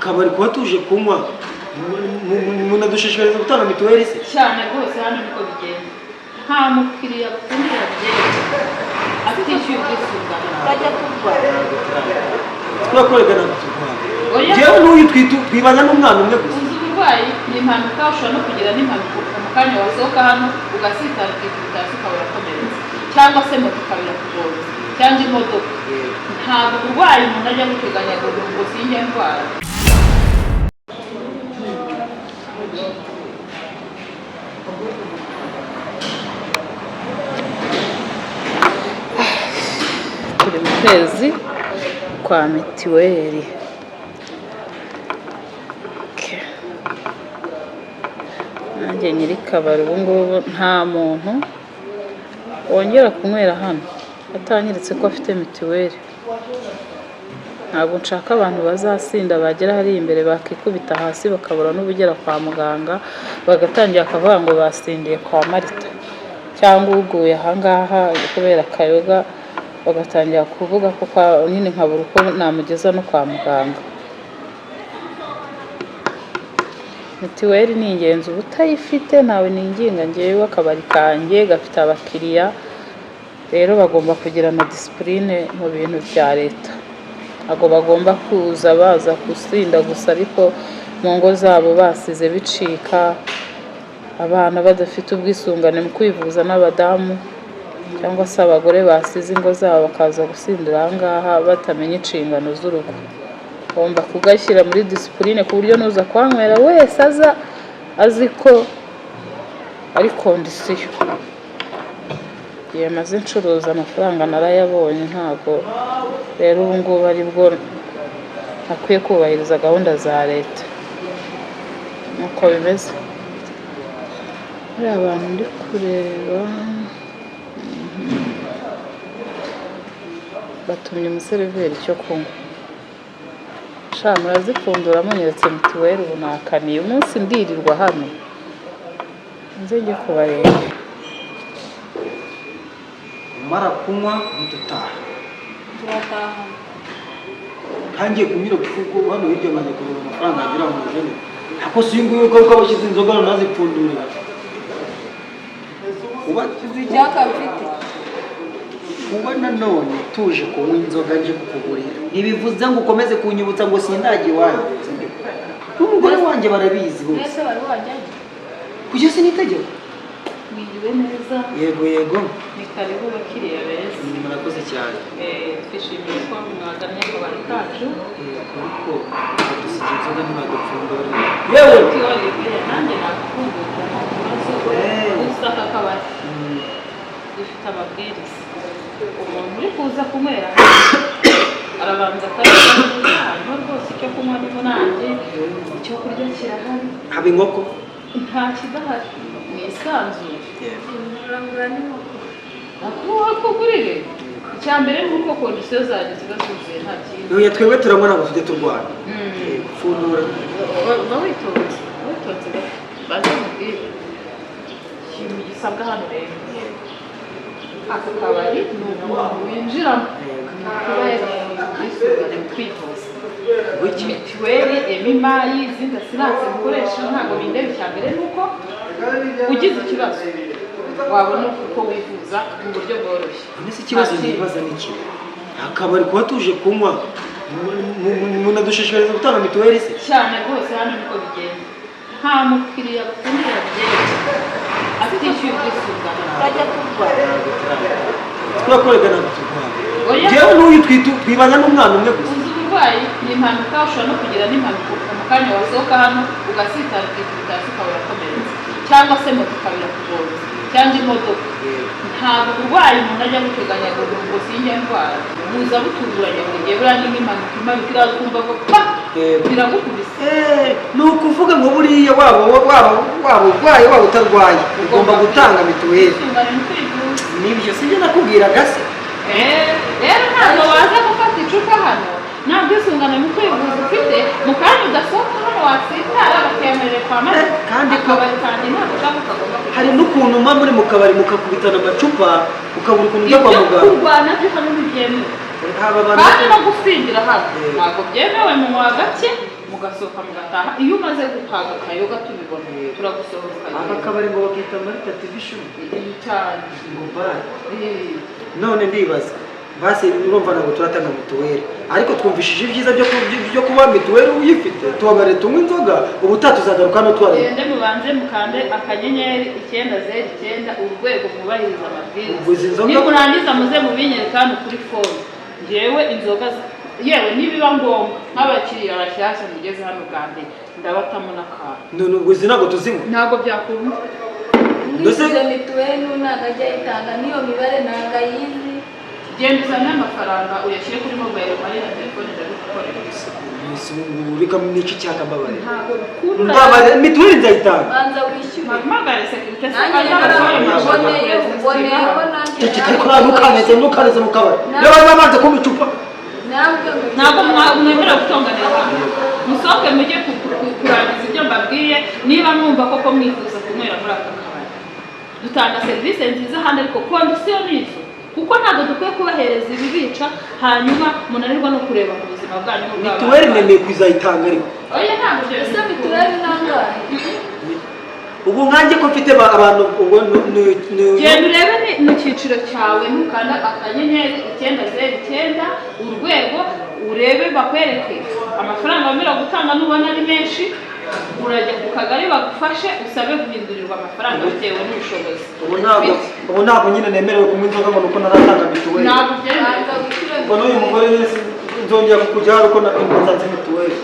Akabari kuba tuje kunywa, munadushishikariza gutanga mituweli se? Cyane rwose, hano niko bigenda. Nta mukiriya bapfundira byeri atishyuye ubwisungane. Bajya kurwara. Twakorega, ntabwo turwara. Oya. Njyewe n'uyu twibana n'umwana umwe gusa. Uzi uburwayi ni impanuka, ushobora no kugira n'impanuka mu kanya wasohoka hano ugasitara, ukikubita hasi, ukaba urakomeretse, cyangwa se moto ikaba irakugonze cyangwa imodoka. Ntabwo uburwayi umuntu ajya guteganya ngo sinjya ndwara. Turi mu kwezi kwa mitiweli. Okay. Nanjye nyiri kabari, ubu ngubu nta muntu wongera kunywera hano atanyeretse ko afite mitiweli. Ntabwo nshaka abantu bazasinda, bagera hariya imbere bakikubita hasi, bakabura n'ubugera kwa muganga, bagatangira bakavuga ngo basindiye kwa Marita, cyangwa uguye ahangaha kubera akayoga, bagatangira kuvuga ko kwa nyine, nkabura uko namugeza no kwa muganga. Mitiweli ni ingenzi, uba utayifite ntawe ninginga. Ngewe akabari kanjye gafite abakiriya, rero bagomba kugira na disipurine mu bintu bya leta. Ntabwo bagomba kuza baza gusinda gusa, ariko mu ngo zabo basize bicika, abana badafite ubwisungane mu kwivuza, n'abadamu cyangwa se abagore basize ingo zabo bakaza gusindira aha ngaha batamenya inshingano z'urugo. Ugomba kugashyira muri disipurine ku buryo n'uza kuhanywera wese aza azi ko ari condition. Igihe maze ncuruza, amafaranga narayabonye. Ntabwo rero ubu ngubu ari bwo akwiye kubahiriza gahunda za leta, nuko bimeze. Bariya bantu ndi kureba batumye umuseriveri icyo kunywa. Sha, murazipfundura munyeretse mituweli. Ubu nakaniye umunsi ndirirwa hano, nze njye kubareba. Umara kunywa uhita utaha. Turataha. Ntangiye kunyura kuko hano hirya maze kureba amafaranga yagira mu ijana. Ako si uyu nguyu ko abashyize inzoga hano ntazipfundurira uba? Uzi icyaka mfite? Kuba nanone tuje kunywa inzoga nje kukugurira ntibivuze ngo ukomeze kunyibutsa ngo sindajya iwanyu sibyo? N'umugore wanjye barabizi bose. Mbese wari wajyayo? Kujya si n'itegeko. Mwiriwe neza. Yego yego. Ni karibu bakiriya beza. Murakoze cyane. Twishimiye ko mwagannye akabari kacu. Ariko badusigiye inzoga ntibadupfundurira yewe. Mitiweli nanjye nagufungurira, nta kibazo. Gusa aka kabari dufite amabwiriza. Umuntu uri kuza kunywera arabanza akareba neza hanyuma rwose icyo kunywa ni munange, icyo kurya kirahari. Haba inkoko? Nta kidahari, mwisanzure. Murangura n'inkoko. Akugurire. Icya mbere ni uko condition zanjye ziba zuzuye, nta kindi. Oya, twebwe turanywa, ntabwo tujya turwana. Yego, pfundura. Uba witonze, witonze gato, baze mubwire ikintu gisabwa hano. Rero aka kabari ni umuntu winjiramo kuba yari ubwisungane mu kwivuza. Wiki? Mituweli, emimayi, izindi assurance mukoresha, ntabwo bindeba. Icya mbere ni uko ugize ikibazo wabona uko wivuza mu buryo bworoshye. None se ikibazo Nta kindi. nibaza ni kimwe: akabari kuba tuje kunywa, munadushishikariza gutanga mituweli se? Cyane rwose, hano niko bigenda. Nta mukiriya bapfundira byeri atishyuye ubwisungane. Bajya kurwara. Twakorega, ntabwo turwana. Oya. Njyewe n'uyu twibana n'umwana umwe gusa. Uzi uburwayi ni impanuka, ushobora no kugira n'impanuka mu kanya wasohoka hano ugasitara, ukikubita hasi, ukaba urakomeretse, cyangwa se moto ikaba irakugonze cyangwa imodoka. Ntabwo uburwayi umuntu ajya guteganya ngo sinjya ndwara, buza butunguranye buri gihe. Buriya ni nk'impanuka, impanuka iraza ukumva ngo pa, biragukubise. Ni ukuvuga ngo buriya waba urwaye, waba utarwaye, ugomba gutanga mituweli. Ubwisungane mu kwivuza. Nibyo, sibyo nakubwiraga se? Rero ntabwo waza gufata icupa hano nta bwisungane mu kwivuza ufite, mu kanya udasohoka hano wasitara bakemerera kwa mazi. Kandi ko- Akabari kanjye ntabwo ushaka kagomba kujya. Hari n'ukuntu muba muri mu kabari mukakubitana amacupa, ukabura ukuntu ujya kwa Ibyo muganga. kurwana byo hano ntibyemewe. Haba abantu Kandi no gusindira hano ntabwo byemewe. Munywa gake. Mugasohoka mugataha. Iyo umaze guhaga akayoga tubibona, turagusohora Aka ukagenda. kabari ngo bakita Marita TV Show? Cyane. Ngo bare. None ndibaza, basi urumva ntabwo turatanga mituweli, ariko twumvishije ibyiza byo kuba mituweli uyifite. Tubabare tunywe inzoga, ubutaha tuzagaruka hano twareba. Gende mubanze mukande *909# mwubahirize amabwiriza. Ubwo izi nzoga- Nimurangiza muze mubinyereke hano kuri phone. Ngewe inzoga yewe nibiba ngombwa, nk'abakiriya bashyashya mugeze hano bwa mbere, ndabatamo n'akantu. None ubwo izi ntabwo tuzinywa? Ntabwo byakunda. Umwishyuze mituweli ntabwo ajya ayitanga, n'iyo mibare ntabwo ayizi. Genda uzane amafaranga uyashyire kuri mobile money na telefone, ndabigukorera. Ese ubu ngubu reka n'iki cyaka, mbabarira. Ntabwo bikunda. Mbabarira, mituweli nzayitanga. Banza wishyure. Mpamagare sécurité. Nanjye mboneyeho nanjye. Ceceka ariko, ntukaneze, ntukaneze mu kabari niba bari babanze kumpa icupa. Nabwo. Ntabwo mwemerewe gutonganira hano. Musohoke mujye kurangiza ibyo mbabwiye. Niba mwumva koko mwifuza kunywera muri aka kabari, dutanga serivisi nziza hano, ariko condition ni izo, kuko ntabwo dukwiye kubahereza ibibica hanyuma munanirwa no kureba ku buzima bwanyu n'ubw'abana Mituweli banyu. nemeye kuzayitanga ariko. Oya, ntabwo ibyo Ese mituweli nangahe? Ubu nkanjye ko mfite abantu ubwo Genda urebe ni mu cyiciro cyawe, ntukanda *909# urebe bakwereke amafaranga wemerewe gutanga. Nubona ari menshi, urajya ku kagari bagufashe, usabe guhindurirwa amafaranga bitewe n'ubushobozi Ubu ntabwo nyine nemerewe kunywa inzoga ngo nuko naratanga mituweli? Ntabwo byemewe. Banza wishyure. Ubwo n'uyu mugore wese nzongera kukujyaho ariko nsanze mituweli.